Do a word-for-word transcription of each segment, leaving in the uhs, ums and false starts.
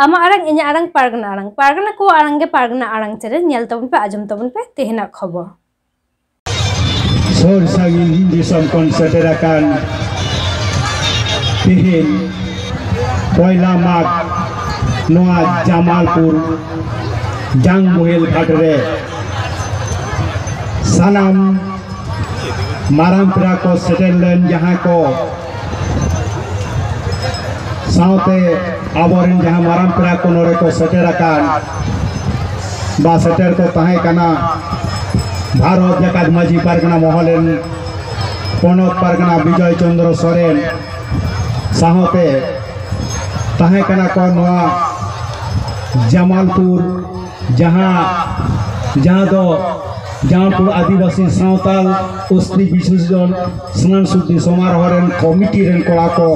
ᱟᱢᱟᱜ ᱟᱲᱟᱝ, ᱤᱧᱟᱹᱜ ᱟᱲᱟᱝ, ᱯᱟᱨᱜᱟᱱᱟ ᱟᱲᱟᱝ᱾ ᱯᱟᱨᱜᱟᱱᱟ ᱠᱚᱣᱟᱜ ᱟᱲᱟᱝ ᱜᱮ ᱯᱟᱨᱜᱟᱱᱟ ᱟᱲᱟᱝ ᱪᱮᱱᱮᱞ᱾ ᱧᱮᱞ ᱛᱟᱵᱚᱱ ᱯᱮ, ᱟᱸᱡᱚᱢ ᱛᱟᱵᱚᱱ ᱯᱮ ᱛᱮᱦᱮᱧᱟᱜ ᱠᱷᱚᱵᱚᱨ᱾ ᱥᱩᱨ ᱥᱟᱺᱜᱤᱧ ᱫᱤᱥᱚᱢ ᱠᱷᱚᱱ ᱥᱮᱴᱮᱨ ᱟᱠᱟᱱ ᱛᱮᱦᱮᱧ ᱯᱚᱭᱞᱟ ᱢᱟᱜᱽ ᱱᱚᱣᱟ ᱡᱟᱢᱟᱞᱯᱩᱨ ᱡᱟᱝ ᱵᱳᱦᱮᱞ ᱜᱷᱟᱴ ᱨᱮ ᱥᱟᱱᱟᱢ ᱢᱟᱨᱟᱝ ᱯᱮᱲᱟ ᱠᱚ ᱥᱮᱴᱮᱨ ᱞᱮᱱ, ᱡᱟᱦᱟᱸᱭ ᱠᱚ ᱥᱟᱶᱛᱮ ᱟᱵᱚᱨᱮᱱ ᱡᱟᱦᱟᱸ ᱢᱟᱨᱟᱝ ᱯᱮᱲᱟ ᱠᱚ ᱱᱚᱰᱮ ᱠᱚ ᱥᱮᱴᱮᱨ ᱟᱠᱟᱱ ᱵᱟ ᱥᱮᱴᱮᱨ ᱠᱚ ᱛᱟᱦᱮᱸ ᱠᱟᱱᱟ, ᱵᱷᱟᱨᱚᱛ ᱡᱟᱠᱟᱛ ᱢᱟᱹᱡᱷᱤ ᱯᱟᱨᱜᱟᱱᱟ ᱢᱚᱦᱚᱞ ᱨᱮᱱ ᱯᱚᱱᱚᱛ ᱯᱟᱨᱜᱟᱱᱟ ᱵᱤᱡᱚᱭ ᱪᱚᱱᱫᱨᱚ ᱥᱚᱨᱮᱱ ᱥᱟᱶᱛᱮ ᱛᱟᱦᱮᱸ ᱠᱟᱱᱟ ᱠᱚ ᱱᱚᱣᱟ ᱡᱟᱢᱟᱞᱯᱩᱨ, ᱡᱟᱦᱟᱸ, ᱡᱟᱦᱟᱸ ᱫᱚ ᱡᱟᱢᱟᱞᱯᱩᱨ ᱟᱹᱫᱤᱵᱟᱹᱥᱤ ᱥᱟᱶᱛᱟᱞ ᱚᱥᱛᱷᱤ ᱵᱤᱥᱚᱨᱡᱚᱱ ᱥᱱᱟᱱ ᱥᱩᱫᱽᱫᱷᱤ ᱥᱚᱢᱟᱨᱳᱦᱚ ᱨᱮᱱ ᱠᱚᱢᱤᱴᱤ ᱨᱮᱱ ᱠᱚᱲᱟ ᱠᱚ,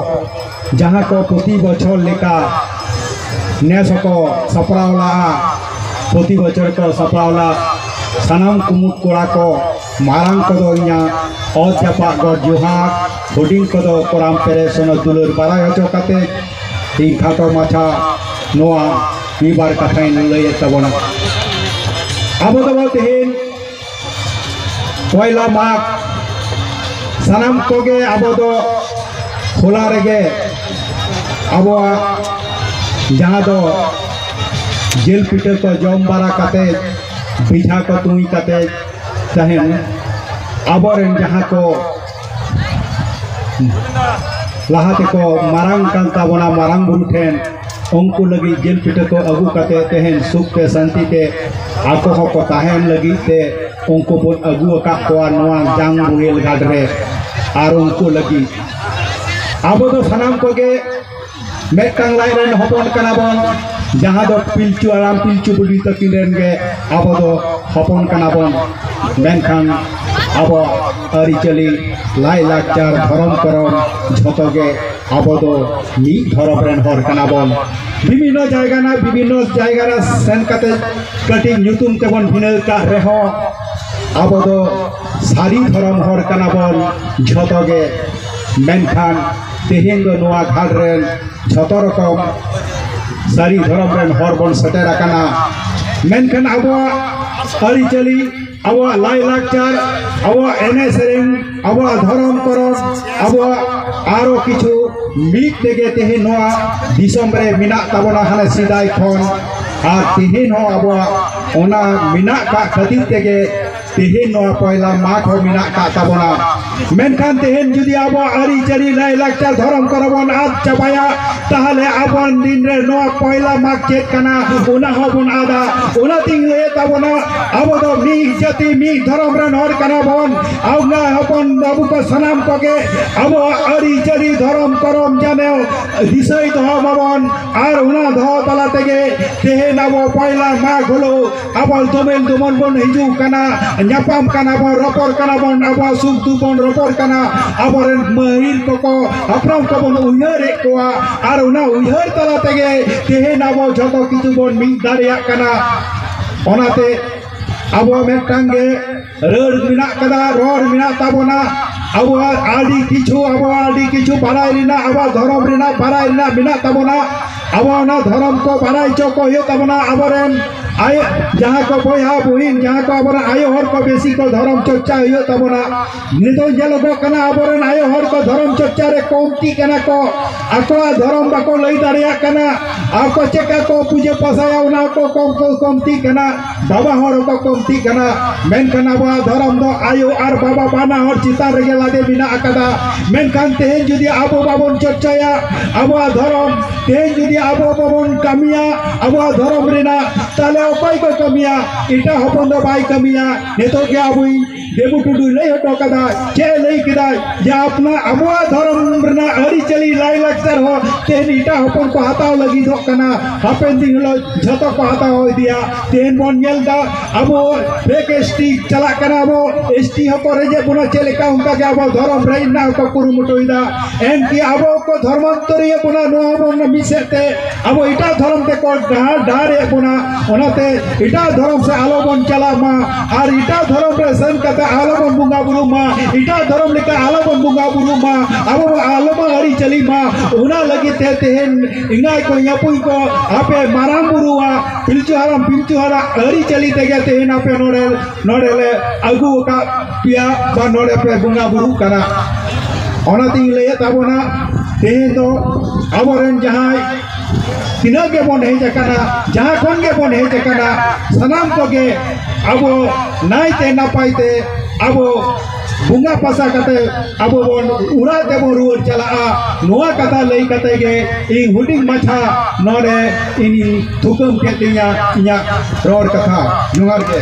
ᱡᱟᱦᱟᱸ ᱠᱚ ᱯᱨᱚᱛᱤ ᱵᱚᱪᱷᱚᱨ ᱞᱮᱠᱟ ᱱᱮᱥ ᱦᱚᱸᱠᱚ ᱥᱟᱯᱲᱟᱣ ᱞᱟᱜᱼᱟ, ᱯᱨᱚᱛᱤ ᱵᱚᱪᱷᱚᱨ ᱠᱚ ᱥᱟᱯᱲᱟᱣ ᱞᱟᱜ᱾ ᱥᱟᱱᱟᱢ ᱠᱩᱢᱩᱴ ᱠᱚᱲᱟ ᱠᱚ, ᱢᱟᱨᱟᱝ ᱠᱚᱫᱚ ᱤᱧᱟᱹᱜ ᱚᱛ ᱡᱟᱯᱟᱜ ᱜᱚᱰ ᱡᱚᱦᱟᱨ, ᱦᱩᱰᱤᱧ ᱠᱚᱫᱚ ᱠᱚᱲᱟᱢ ᱯᱮᱨᱮᱡ ᱥᱚᱱᱚᱛ ᱫᱩᱞᱟᱹᱲ ᱵᱟᱲᱟᱭ ᱦᱚᱪᱚ ᱠᱟᱛᱮ ᱤᱧ ᱠᱷᱟᱴᱚ ᱢᱟᱪᱷᱟ ᱱᱚᱣᱟ ᱢᱤᱫ ᱵᱟᱨ ᱠᱟᱛᱷᱟᱧ ᱞᱟᱹᱭᱮᱫ ᱛᱟᱵᱚᱱᱟ᱾ ᱟᱵᱚ ᱫᱚᱵᱚ ᱛᱮᱦᱮᱧ ᱯᱚᱭᱞᱟ ᱢᱟᱜᱽ, ᱥᱟᱱᱟᱢ ᱠᱚᱜᱮ ᱟᱵᱚ ᱫᱚ ᱦᱚᱞᱟ ᱨᱮᱜᱮ ᱟᱵᱚᱣᱟᱜ ᱡᱟᱦᱟᱸ ᱫᱚ ᱡᱤᱞ ᱯᱤᱴᱷᱟᱹ ᱠᱚ ᱡᱚᱢ ᱵᱟᱲᱟ ᱠᱟᱛᱮ, ᱵᱮᱡᱷᱟ ᱠᱚ ᱛᱩᱧ ᱠᱟᱛᱮ ᱛᱟᱦᱮᱱ ᱟᱵᱚᱨᱮᱱ ᱡᱟᱦᱟᱸ ᱠᱚ ᱞᱟᱦᱟ ᱛᱮᱠᱚ ᱢᱟᱨᱟᱝ ᱠᱟᱱ ᱛᱟᱵᱚᱱᱟ ᱢᱟᱨᱟᱝ ᱵᱩᱨᱩ ᱴᱷᱮᱱ, ᱩᱱᱠᱩ ᱞᱟᱹᱜᱤᱫ ᱡᱤᱞ ᱯᱤᱴᱷᱟᱹ ᱠᱚ ᱟᱹᱜᱩ ᱠᱟᱛᱮ ᱛᱮᱦᱮᱧ ᱥᱩᱠ ᱛᱮ ᱥᱟᱱᱛᱤ ᱛᱮ ᱟᱠᱚ ᱦᱚᱸᱠᱚ ᱛᱟᱦᱮᱱ ᱞᱟᱹᱜᱤᱫ ᱛᱮ ᱩᱱᱠᱩ ᱵᱚᱱ ᱟᱹᱜᱩ ᱟᱠᱟᱫ ᱠᱚᱣᱟ ᱱᱚᱣᱟ ᱡᱟᱝ ᱵᱳᱦᱮᱞ ᱜᱷᱟᱴ ᱨᱮ᱾ ᱟᱨ ᱩᱱᱠᱩ ᱞᱟᱹᱜᱤᱫ ᱟᱵᱚ ᱫᱚ ᱥᱟᱱᱟᱢ ᱠᱚᱜᱮ ᱢᱤᱫᱴᱟᱝ ᱞᱟᱡ ᱨᱮᱱ ᱦᱚᱯᱚᱱ ᱠᱟᱱᱟ ᱵᱚᱱ, ᱡᱟᱦᱟᱸ ᱫᱚ ᱯᱤᱞᱪᱩ ᱦᱟᱲᱟᱢ ᱯᱤᱞᱪᱩ ᱵᱩᱰᱷᱤ ᱛᱟᱹᱠᱤᱱ ᱨᱮᱱ ᱜᱮ ᱟᱵᱚ ᱫᱚ ᱦᱚᱯᱚᱱ ᱠᱟᱱᱟ ᱵᱚᱱ᱾ ᱢᱮᱱᱠᱷᱟᱱ ᱟᱵᱚᱣᱟᱜ ᱟᱹᱨᱤᱪᱟᱹᱞᱤ, ᱞᱟᱭᱼᱞᱟᱠᱪᱟᱨ, ᱫᱷᱚᱨᱚᱢ ᱠᱚᱨᱚᱢ ᱡᱷᱚᱛᱚ ᱜᱮ ᱟᱵᱚ ᱫᱚ ᱢᱤᱫ ᱫᱷᱚᱨᱚᱢ ᱨᱮᱱ ᱦᱚᱲ ᱠᱟᱱᱟ ᱵᱚᱱ᱾ ᱵᱤᱵᱷᱤᱱᱱᱚ ᱡᱟᱭᱜᱟ ᱨᱮ, ᱵᱤᱵᱷᱤᱱᱱᱚ ᱡᱟᱭᱜᱟ ᱨᱮ ᱥᱮᱱ ᱠᱟᱛᱮ ᱠᱟᱹᱴᱤᱡ ᱧᱩᱛᱩᱢ ᱛᱮᱵᱚᱱ ᱵᱷᱤᱱᱟᱹ ᱠᱟᱜ ᱨᱮᱦᱚᱸ, ᱟᱵᱚ ᱫᱚ ᱥᱟᱹᱨᱤ ᱫᱷᱚᱨᱚᱢ ᱦᱚᱲ ᱠᱟᱱᱟ ᱵᱚᱱ ᱡᱷᱚᱛᱚ ᱜᱮ᱾ ᱢᱮᱱᱠᱷᱟᱱ ᱛᱮᱦᱮᱧ ᱫᱚ ᱱᱚᱣᱟ ᱜᱷᱟᱴ ᱨᱮᱱ ᱡᱷᱚᱛᱚ ᱨᱚᱠᱚᱢ ᱥᱟᱹᱨᱤ ᱫᱷᱚᱨᱚᱢ ᱨᱮᱱ ᱦᱚᱲ ᱵᱚᱱ ᱥᱮᱴᱮᱨ ᱟᱠᱟᱱᱟ᱾ ᱢᱮᱱᱠᱷᱟᱱ ᱟᱵᱚᱣᱟᱜ ᱟᱹᱨᱤᱪᱟᱹᱞᱤ, ᱟᱵᱚᱣᱟᱜ ᱞᱟᱭᱼᱞᱟᱠᱪᱟᱨ, ᱟᱵᱚᱣᱟᱜ ᱮᱱᱮᱡ ᱥᱮᱨᱮᱧ, ᱟᱵᱚᱣᱟᱜ ᱫᱷᱚᱨᱚᱢ ᱠᱚᱨᱚᱢ, ᱟᱵᱚᱣᱟᱜ ᱟᱨᱚ ᱠᱤᱪᱷᱩ ᱢᱤᱫ ᱛᱮᱜᱮ ᱛᱮᱦᱮᱧ ᱱᱚᱣᱟ ᱫᱤᱥᱚᱢ ᱨᱮ ᱢᱮᱱᱟᱜ ᱛᱟᱵᱚᱱᱟ ᱦᱟᱱᱮ ᱥᱮᱫᱟᱭ ᱠᱷᱚᱱ᱾ ᱟᱨ ᱛᱮᱦᱮᱧ ᱦᱚᱸ ᱟᱵᱚᱣᱟᱜ ᱚᱱᱟ ᱢᱮᱱᱟᱜ ᱠᱟᱜ ᱠᱷᱟᱹᱛᱤᱨ ᱛᱮᱜᱮ ᱛᱮᱦᱮᱧ ᱱᱚᱣᱟ ᱯᱚᱭᱞᱟ ᱢᱟᱜᱽ ᱦᱚᱸ ᱢᱮᱱᱟᱜ ᱠᱟᱜ ᱛᱟᱵᱚᱱᱟ᱾ ᱢᱮᱱᱠᱷᱟᱱ ᱛᱮᱦᱮᱧ ᱡᱩᱫᱤ ᱟᱵᱚᱣᱟᱜ ᱟᱹᱨᱤᱪᱟᱹᱞᱤ, ᱞᱟᱭᱼᱞᱟᱠᱪᱟᱨ, ᱫᱷᱚᱨᱚᱢ ᱠᱚᱨᱚᱢ ᱵᱚᱱ ᱟᱫ ᱪᱟᱵᱟᱭᱟ, ᱛᱟᱦᱞᱮ ᱟᱵᱚ ᱫᱤᱱ ᱨᱮ ᱱᱚᱣᱟ ᱯᱚᱭᱞᱟ ᱢᱟᱜᱽ ᱪᱮᱫ ᱠᱟᱱᱟ, ᱚᱱᱟ ᱦᱚᱸᱵᱚᱱ ᱟᱫᱟ᱾ ᱚᱱᱟᱛᱤᱧ ᱞᱟᱹᱭᱮᱫ ᱛᱟᱵᱚᱱᱟ, ᱟᱵᱚ ᱫᱚ ᱢᱤᱫ ᱡᱟᱹᱛᱤ, ᱢᱤᱫ ᱫᱷᱚᱨᱚᱢ ᱨᱮᱱ ᱦᱚᱲ ᱠᱟᱱᱟ ᱵᱚᱱ᱾ ᱟᱵᱚ ᱦᱚᱯᱚᱱ ᱵᱟᱹᱵᱩ ᱠᱚ ᱥᱟᱱᱟᱢ ᱠᱚᱜᱮ ᱟᱵᱚᱣᱟᱜ ᱟᱹᱨᱤᱪᱟᱹᱞᱤ, ᱫᱷᱚᱨᱚᱢ ᱠᱚᱨᱚᱢ ᱡᱟᱱᱮ ᱫᱤᱥᱟᱹᱭ ᱫᱚᱦᱚ ᱢᱟᱵᱚᱱ᱾ ᱟᱨ ᱚᱱᱟ ᱫᱚᱦᱚ ᱛᱟᱞᱟ ᱛᱮᱜᱮ ᱛᱮᱦᱮᱧ ᱟᱵᱚ ᱯᱚᱭᱞᱟ ᱢᱟᱜᱽ ᱦᱤᱞᱳᱜ ᱟᱵᱚ ᱫᱚᱢᱮᱞ ᱫᱚᱢᱚᱱ ᱵᱚᱱ ᱦᱤᱡᱩᱜ ᱠᱟᱱᱟ, ᱧᱟᱯᱟᱢ ᱠᱟᱱᱟ ᱵᱚᱱ, ᱨᱚᱯᱚᱲ ᱠᱟᱱᱟ ᱵᱚᱱ, ᱟᱵᱚᱣᱟᱜ ᱥᱩᱠ ᱫᱩᱠ ᱵᱚᱱ ᱨᱚᱯᱚᱲ ᱠᱟᱱᱟ, ᱟᱵᱚᱨᱮᱱ ᱢᱟᱹᱦᱤᱞ ᱠᱚᱠᱚ, ᱦᱟᱯᱲᱟᱢ ᱠᱚᱵᱚᱱ ᱩᱭᱦᱟᱹᱨᱮᱫ ᱠᱚᱣᱟ᱾ ᱟᱨ ᱚᱱᱟ ᱩᱭᱦᱟᱹᱨ ᱛᱟᱞᱟ ᱛᱮᱜᱮ ᱛᱮᱦᱮᱧ ᱟᱵᱚ ᱡᱷᱚᱛᱚ ᱠᱤᱪᱷᱩ ᱵᱚᱱ ᱢᱤᱫ ᱫᱟᱲᱮᱭᱟᱜ ᱠᱟᱱᱟ᱾ ᱚᱱᱟᱛᱮ ᱟᱵᱚ ᱢᱤᱫᱴᱟᱝ ᱜᱮ ᱨᱟᱹᱲ ᱢᱮᱱᱟᱜ ᱠᱟᱫᱟ, ᱨᱚᱲ ᱢᱮᱱᱟᱜ ᱛᱟᱵᱚᱱᱟ᱾ ᱟᱵᱚᱣᱟᱜ ᱟᱹᱰᱤ ᱠᱤᱪᱷᱩ, ᱟᱵᱚᱣᱟᱜ ᱟᱹᱰᱤ ᱠᱤᱪᱷᱩ ᱵᱟᱲᱟᱭ ᱨᱮᱱᱟᱜ, ᱟᱵᱚᱣᱟᱜ ᱫᱷᱚᱨᱚᱢ ᱨᱮᱱᱟᱜ ᱵᱟᱲᱟᱭ ᱨᱮᱱᱟᱜ ᱢᱮᱱᱟᱜ ᱛᱟᱵᱚᱱᱟ᱾ ᱟᱵᱚ ᱚᱱᱟ ᱫᱷᱚᱨᱚᱢ ᱠᱚ ᱵᱟᱲᱟᱭ ᱦᱚᱪᱚ ᱠᱚ ᱦᱩᱭᱩᱜ ᱛᱟᱵᱚᱱᱟ᱾ ᱟᱵᱚᱨᱮᱱ ᱟᱭᱳ, ᱡᱟᱦᱟᱸ ᱠᱚ ᱵᱚᱭᱦᱟ ᱵᱩᱦᱤᱱ, ᱡᱟᱦᱟᱸ ᱠᱚ ᱟᱵᱚᱨᱮᱱ ᱟᱭᱳ ᱦᱚᱲ ᱠᱚ ᱵᱮᱥᱤ ᱠᱚ ᱫᱷᱚᱨᱚᱢ ᱪᱚᱨᱪᱟ ᱦᱩᱭᱩᱜ ᱛᱟᱵᱚᱱᱟ᱾ ᱱᱤᱛᱚᱜ ᱧᱮᱞᱚᱜᱚᱜ ᱠᱟᱱᱟ, ᱟᱵᱚᱨᱮᱱ ᱟᱭᱳ ᱦᱚᱲ ᱠᱚ ᱫᱷᱚᱨᱚᱢ ᱪᱚᱨᱪᱟ ᱨᱮ ᱠᱚᱢᱛᱤᱜ ᱠᱟᱱᱟ ᱠᱚ, ᱟᱠᱚᱣᱟᱜ ᱫᱷᱚᱨᱚᱢ ᱵᱟᱠᱚ ᱞᱟᱹᱭ ᱫᱟᱲᱮᱭᱟᱜ ᱠᱟᱱᱟ᱾ ᱟᱠᱚ ᱪᱮᱫ ᱠᱟ ᱠᱚ ᱯᱩᱡᱟᱹ ᱯᱟᱥᱟᱭᱟ, ᱚᱱᱟ ᱠᱚ ᱠᱚᱢ ᱠᱚ ᱠᱚᱢᱛᱤᱜ ᱠᱟᱱᱟ᱾ ᱵᱟᱵᱟ ᱦᱚᱲ ᱦᱚᱸᱠᱚ ᱠᱚᱢᱛᱤᱜ ᱠᱟᱱᱟ᱾ ᱢᱮᱱᱠᱷᱟᱱ ᱟᱵᱚᱣᱟᱜ ᱫᱷᱚᱨᱚᱢ ᱫᱚ ᱟᱭᱳ ᱟᱨ ᱵᱟᱵᱟ ᱵᱟᱱᱟ ᱦᱚᱲ ᱪᱮᱛᱟᱱ ᱨᱮᱜᱮ ᱞᱟᱫᱮ ᱢᱮᱱᱟᱜ ᱟᱠᱟᱫᱟ᱾ ᱢᱮᱱᱠᱷᱟᱱ ᱛᱮᱦᱮᱧ ᱡᱩᱫᱤ ᱟᱵᱚ ᱵᱟᱵᱚᱱ ᱪᱚᱨᱪᱟᱭᱟ ᱟᱵᱚᱣᱟᱜ ᱫᱷᱚᱨᱚᱢ, ᱛᱮᱦᱮᱧ ᱡᱩᱫᱤ ᱟᱵᱚ ᱵᱟᱵᱚᱱ ᱠᱟᱹᱢᱤᱭᱟ ᱟᱵᱚᱣᱟᱜ ᱫᱷᱚᱨᱚᱢ ᱨᱮᱱᱟᱜ, ᱛᱟᱦᱞᱮ ᱚᱠᱚᱭ ᱠᱚ ᱠᱟᱹᱢᱤᱭᱟ? ᱮᱴᱟᱜ ᱦᱚᱯᱚᱱ ᱫᱚ ᱵᱟᱭ ᱠᱟᱹᱢᱤᱭᱟ᱾ ᱱᱤᱛᱚᱜ ᱜᱮ ᱟᱵᱚᱭᱤᱡ ᱫᱮᱵᱩ ᱴᱩᱰᱩᱭ ᱞᱟᱹᱭ ᱦᱚᱴᱚ ᱠᱟᱫᱟ᱾ ᱪᱮᱫ ᱮ ᱞᱟᱹᱭ ᱠᱮᱫᱟᱭ? ᱡᱮ ᱟᱯᱱᱟ-, ᱟᱵᱚᱣᱟᱜ ᱫᱷᱚᱨᱚᱢ ᱨᱮᱱᱟᱜ ᱟᱹᱨᱤᱪᱟᱹᱞᱤ, ᱞᱟᱭᱼᱞᱟᱠᱪᱟᱨ ᱦᱚᱸ ᱛᱮᱦᱮᱧ ᱮᱴᱟᱜ ᱦᱚᱯᱚᱱ ᱠᱚ ᱦᱟᱛᱟᱣ ᱞᱟᱹᱜᱤᱫᱚᱜ ᱠᱟᱱᱟ᱾ ᱦᱟᱯᱮᱱ ᱫᱤᱱ ᱦᱤᱞᱳᱜ ᱡᱷᱚᱛᱚ ᱠᱚ ᱦᱟᱛᱟᱣ ᱤᱫᱤᱭᱟ᱾ ᱛᱮᱦᱮᱧ ᱵᱚᱱ ᱧᱮᱞ ᱮᱫᱟ, ᱟᱵᱚ ᱯᱷᱮᱠ ᱮᱥ ᱴᱤ ᱪᱟᱞᱟᱜ ᱠᱟᱱᱟ, ᱟᱵᱚ ᱮᱥ ᱴᱤ ᱦᱚᱸᱠᱚ ᱨᱮᱡᱮᱫ ᱵᱚᱱᱟ᱾ ᱪᱮᱫ ᱞᱮᱠᱟ ᱚᱱᱠᱟ ᱜᱮ ᱟᱵᱚ ᱫᱷᱚᱨᱚᱢ ᱨᱮᱡ ᱨᱮᱱᱟᱜ ᱠᱚ ᱠᱩᱨᱩᱢᱩᱴᱩᱭᱮᱫᱟ᱾ ᱮᱢᱠᱤ ᱟᱵᱚ ᱠᱚ ᱫᱷᱚᱨᱢᱟᱱᱛᱚᱨᱤᱭᱮᱫ ᱵᱚᱱᱟ, ᱱᱚᱣᱟ ᱵᱚᱱ ᱢᱤᱫ ᱥᱮᱫ ᱛᱮ ᱟᱵᱚ ᱮᱴᱟᱜ ᱫᱷᱚᱨᱚᱢ ᱛᱮᱠᱚ ᱰᱟᱦᱟᱨ, ᱰᱟᱦᱟᱨᱮᱫ ᱵᱚᱱᱟ᱾ ᱚᱱᱟᱛᱮ ᱮᱴᱟᱜ ᱫᱷᱚᱨᱚᱢ ᱥᱮᱫ ᱟᱞᱚ ᱵᱚᱱ ᱪᱟᱞᱟᱜ ᱢᱟ᱾ ᱟᱨ ᱮᱴᱟᱜ ᱫᱷᱚᱨᱚᱢ ᱨᱮ ᱥᱮᱱ ᱠᱟᱛᱮ ᱟᱞᱚᱵᱚᱱ ᱵᱚᱸᱜᱟ ᱵᱩᱨᱩᱜ ᱢᱟ, ᱮᱴᱟᱜ ᱫᱷᱚᱨᱚᱢ ᱞᱮᱠᱟ ᱟᱞᱚᱵᱚᱱ ᱵᱚᱸᱜᱟ ᱵᱩᱨᱩᱜ ᱢᱟ, ᱟᱵᱚ ᱟᱞᱚᱵᱚᱱ ᱟᱹᱨᱤᱪᱟᱹᱞᱤ ᱢᱟ᱾ ᱚᱱᱟ ᱞᱟᱹᱜᱤᱫ ᱛᱮ ᱛᱮᱦᱮᱧ ᱮᱸᱜᱟᱭ ᱠᱚ, ᱧᱟᱯᱩᱭ ᱠᱚ, ᱟᱯᱮ ᱢᱟᱨᱟᱝ ᱵᱩᱨᱩᱣᱟᱜ ᱯᱤᱞᱪᱩ ᱦᱟᱲᱟᱢ ᱯᱤᱞᱪᱩ ᱦᱟᱲᱟᱢ ᱟᱹᱨᱤᱪᱟᱹᱞᱤ ᱛᱮᱜᱮ ᱛᱮᱦᱮᱧ ᱟᱯᱮ ᱱᱚᱰᱮ, ᱱᱚᱰᱮ ᱞᱮ ᱟᱹᱜᱩ ᱟᱠᱟᱫ ᱯᱮᱭᱟ ᱵᱟ ᱱᱚᱰᱮ ᱯᱮ ᱵᱚᱸᱜᱟ ᱵᱩᱨᱩᱜ ᱠᱟᱱᱟ᱾ ᱚᱱᱟᱛᱤᱧ ᱞᱟᱹᱭᱮᱫ ᱛᱟᱵᱚᱱᱟ, ᱛᱮᱦᱮᱧ ᱫᱚ ᱟᱵᱚᱨᱮᱱ ᱡᱟᱦᱟᱸᱭ ᱛᱤᱱᱟᱹᱜ ᱜᱮᱵᱚᱱ ᱦᱮᱡ ᱟᱠᱟᱱᱟ, ᱡᱟᱦᱟᱸ ᱠᱷᱚᱱ ᱜᱮᱵᱚᱱ ᱦᱮᱡ ᱟᱠᱟᱱᱟ, ᱥᱟᱱᱟᱢ ᱠᱚᱜᱮ ᱟᱵᱚ ᱱᱟᱭᱛᱮ ᱱᱟᱯᱟᱭ ᱛᱮ ᱟᱵᱚ ᱵᱚᱸᱜᱟ ᱯᱟᱥᱟ ᱠᱟᱛᱮ ᱟᱵᱚ ᱵᱚᱱ ᱚᱲᱟᱜ ᱛᱮᱵᱚᱱ ᱨᱩᱣᱟᱹᱲ ᱪᱟᱞᱟᱜᱼᱟ᱾ ᱱᱚᱣᱟ ᱠᱟᱛᱷᱟ ᱞᱟᱹᱭ ᱠᱟᱛᱮ ᱜᱮ ᱤᱧ ᱦᱩᱰᱤᱧ ᱢᱟᱪᱷᱟ ᱱᱚᱰᱮ ᱤᱧᱤᱧ ᱛᱷᱩᱠᱟᱹᱢ ᱠᱮᱫ ᱛᱤᱧᱟ ᱤᱧᱟᱹᱜ ᱨᱚᱲ ᱠᱟᱛᱷᱟ᱾ ᱡᱚᱦᱟᱨ ᱜᱮ᱾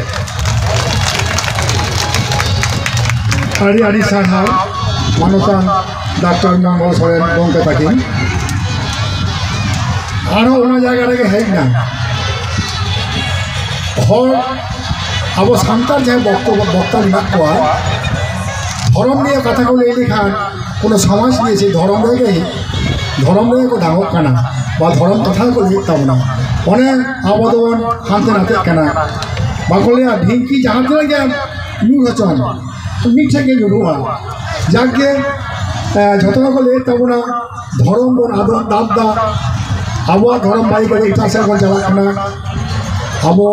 ᱟᱹᱰᱤ ᱟᱹᱰᱤ ᱥᱟᱨᱦᱟᱣ ᱢᱟᱱᱚᱛᱟᱱ ᱰᱟᱠᱛᱟᱨ ᱢᱚᱝᱜᱚᱞ ᱥᱚᱨᱮᱱ ᱜᱚᱢᱠᱮ ᱛᱟᱹᱠᱤᱱ᱾ ᱟᱨᱦᱚᱸ ᱚᱱᱟ ᱡᱟᱭᱜᱟ ᱨᱮᱜᱮ ᱦᱮᱡ ᱮᱱᱟ᱾ ᱦᱚᱲ, ᱟᱵᱚ ᱥᱟᱱᱛᱟᱲ ᱡᱟᱦᱟᱸᱭ ᱵᱚᱠᱛᱚ, ᱵᱚᱠᱛᱟ ᱢᱮᱱᱟᱜ ᱠᱚᱣᱟ, ᱫᱷᱚᱨᱚᱢ ᱱᱤᱭᱮ ᱠᱟᱛᱷᱟ ᱠᱚ ᱞᱟᱹᱭ ᱞᱮᱠᱷᱟᱱ ᱠᱳᱱᱳ ᱥᱚᱢᱟᱡᱽ ᱱᱤᱭᱮ ᱥᱮ ᱫᱷᱚᱨᱚᱢ ᱨᱮᱜᱮ, ᱫᱷᱚᱨᱚᱢ ᱨᱮᱜᱮ ᱠᱚ ᱫᱟᱜᱚᱜ ᱠᱟᱱᱟ ᱵᱟ ᱫᱷᱚᱨᱚᱢ ᱠᱟᱛᱷᱟ ᱜᱮᱠᱚ ᱞᱟᱹᱭᱮᱫ ᱛᱟᱵᱚᱱᱟ᱾ ᱚᱱᱮ ᱟᱵᱚ ᱫᱚᱵᱚᱱ ᱦᱟᱱᱛᱮ ᱱᱟᱛᱮᱜ ᱠᱟᱱᱟ᱾ ᱵᱟᱠᱚ ᱞᱟᱹᱭᱟ ᱰᱷᱤᱝᱠᱤ ᱡᱟᱦᱟᱸ ᱛᱤᱱᱟᱹᱜ ᱜᱮ ᱧᱩᱨ ᱦᱚᱪᱚᱱ, ᱢᱤᱫ ᱴᱷᱮᱱ ᱜᱮ ᱧᱩᱨᱦᱩᱜᱼᱟ᱾ ᱡᱟᱠ ᱜᱮ, ᱮ, ᱡᱷᱚᱛᱚ ᱜᱮᱠᱚ ᱞᱟᱹᱭᱮᱫ ᱛᱟᱵᱚᱱᱟ ᱫᱷᱚᱨᱚᱢ ᱵᱚᱱ ᱟᱫᱚᱜ ᱫᱟᱵ ᱫᱟ, ᱟᱵᱚᱣᱟᱜ ᱫᱷᱚᱨᱚᱢ ᱵᱟᱹᱜᱤ ᱠᱟᱛᱮ ᱮᱴᱟᱜ ᱥᱮᱫ ᱵᱚᱱ ᱪᱟᱞᱟᱜ ᱠᱟᱱᱟ᱾ ᱟᱵᱚ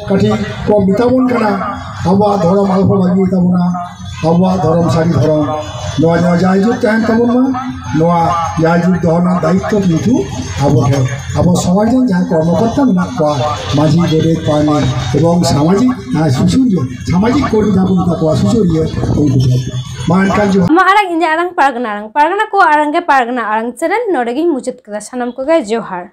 ᱠᱟᱹᱴᱤᱡ ᱠᱚ ᱢᱮᱛᱟ ᱵᱚᱱ ᱠᱟᱱᱟ ᱟᱵᱚᱣᱟᱜ ᱫᱷᱚᱨᱚᱢ ᱟᱞᱚᱯᱮ ᱵᱟᱹᱜᱤᱭ ᱛᱟᱵᱚᱱᱟ, ᱟᱵᱚᱣᱟᱜ ᱫᱷᱚᱨᱚᱢ ᱥᱟᱹᱨᱤ ᱫᱷᱚᱨᱚᱢ ᱱᱚᱣᱟ ᱡᱮᱱᱚ ᱡᱟᱭᱡᱩᱜᱽ ᱛᱟᱦᱮᱱ ᱛᱟᱵᱚᱱ ᱢᱟ᱾ ᱱᱚᱣᱟ ᱡᱟᱭᱡᱩᱜᱽ ᱫᱚᱦᱚ ᱨᱮᱱᱟᱜ ᱫᱟᱭᱤᱛᱛᱚ ᱠᱤᱱᱛᱩ ᱟᱵᱚ ᱴᱷᱮᱱ, ᱟᱵᱚ ᱥᱚᱢᱟᱡᱽ ᱨᱮᱱ ᱡᱟᱦᱟᱸᱭ ᱠᱚᱨᱢᱚᱠᱚᱨᱛᱟ ᱢᱮᱱᱟᱜ ᱠᱚᱣᱟ, ᱢᱟᱹᱡᱷᱤ, ᱜᱚᱰᱮᱛ, ᱯᱟᱨᱟᱱᱤᱠ ᱮᱵᱚᱝ ᱥᱟᱢᱟᱡᱤᱠ, ᱟᱨ ᱥᱩᱥᱟᱹᱨᱤᱭᱟᱹ, ᱥᱟᱢᱟᱡᱤᱠ ᱠᱚᱨᱢᱤ ᱡᱟᱦᱟᱸ ᱵᱚᱱ ᱢᱮᱛᱟ ᱠᱚᱣᱟ, ᱥᱩᱥᱟᱹᱨᱤᱭᱟᱹ, ᱩᱱᱠᱩ ᱴᱷᱮᱱ᱾ ᱢᱟ ᱮᱱᱠᱷᱟᱱ ᱡᱚᱦᱟᱨ᱾ ᱟᱢᱟᱜ ᱟᱲᱟᱝ, ᱤᱧᱟᱹᱜ ᱟᱲᱟᱝ, ᱯᱟᱨᱜᱟᱱᱟ ᱟᱲᱟᱝ, ᱯᱟᱨᱜᱟᱱᱟ ᱠᱚᱣᱟᱜ ᱟᱲᱟᱝ ᱜᱮ ᱯᱟᱨᱜᱟᱱᱟ ᱟᱲᱟᱝ ᱪᱮᱱᱮᱞ᱾ ᱱᱚᱰᱮ ᱜᱤᱧ ᱢᱩᱪᱟᱹᱫ ᱠᱮᱫᱟ᱾ ᱥᱟᱱᱟᱢ ᱠᱚᱜᱮ ᱡᱚᱦᱟᱨ᱾